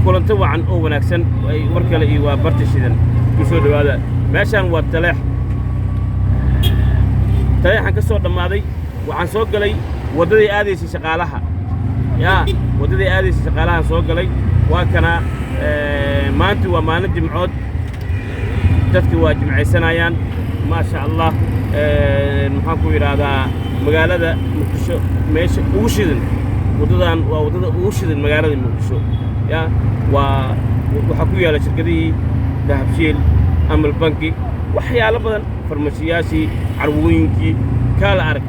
Kulanto wacan oo wanaagsan ay war kale iyo waa barta shidan ku soo dhowaada. Meeshaan waa Taleex. Taleexan ka soo dhammaaday, waxaan soo galay waddadii aadaysay shaqaalaha. Yaa waddadii aadaysay shaqaalahan soo galay. Waa kana. Maanta waa maalin jimcood, dadki waa jimcaysanayaan, maasha Allah. Maxaan ku yidhaahdaa, magaalada Muqdisho meesha ugu shidan waddadan waa waddada ugu shidan magaalada Muqdisho. Ya waa waxaa ku yaalla shirkadihii Dahabshiil, Amal Banki, waxyaalo badan, farmashiyaashii, carwooyinkii, kaala arag.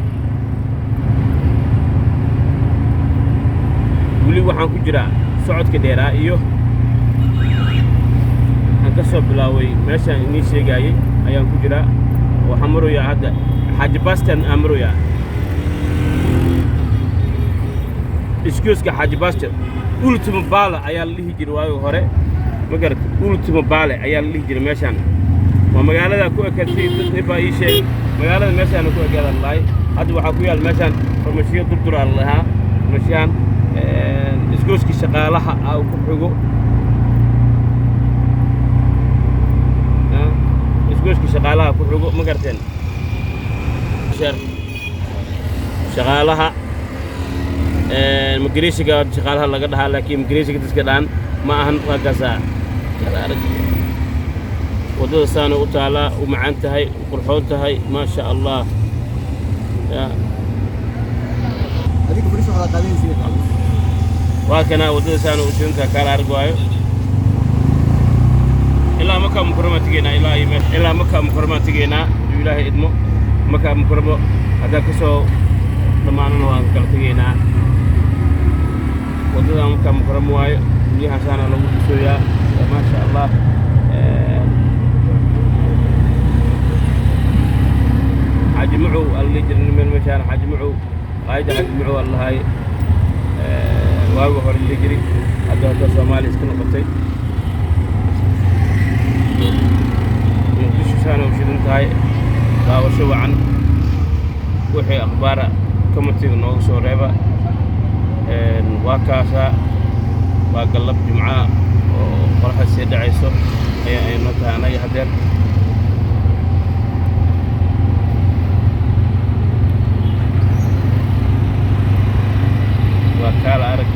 Weli waxaan ku jiraa socodka dheeraa iyo aan ka soo bilaaway meeshaan inii sheegaayey ayaan ku jiraa. Waxaan maroyaa hadda Xaaji Bastan aan maroyaa, iskuuska Xaaji Bastan. Ultimo Baale ayaa la dhihi jiray waagi hore, ma garat? Ultimo Baale ayaa la dhihi jiray meeshaan. Waa magaalada ku ekatay, nin baa ii sheegay magaalada meeshaana ku ekaada lahay. Hadda waxaa ku yaal meeshaan farmashiyo durduraa la lahaa. Farmashiyahan isgooskii shaqaalaha aa ku xigo, isgooskii shaqaalaha ku xigo, ma garteen? Shaqaalaha magariisiga shaqaalaha laga dhahaa, laakiin magariisiga dadka dhaan ma ahan. Waa kaasaa kala arag. Waddada saana u taalaa, u macaan tahay, u qurxoon tahay, maasha Allah. Ya Adiga bariis waxaad qaadanaysid. Waa kana, waddada saana u shidantaha, kaala arag waayo. Ilaa Maka Mukarama tegeynaa, ilaa iyo meel ilaa Maka Mukarama tegeynaa, hadduu Ilaahay idmo. Maka Mukaramo haddaan ka soo dhammaanana waan kala tegeynaa. Waddadan Maka Mukaramo waayo. Guryahan saana lagu dhisooyaa, maasha Allah. Xaaji Macow aa la dhihi jiray meel meeshaan, Xaaji Macow, qaayada Xaaji Macow aa la lahaay waagi hore la dhihi jiray. Hadda Soomaaliya iska noqotay. Muqdisho saana u shidan tahay. Daawasho wacan. Wixii akhbaara commentiga nooga soo reeba. Waa kaasaa, waa gallab jimcaha oo qoraxda sii dhacayso ayaa ay noo tahay annaga haddeer. Waa kaala arag.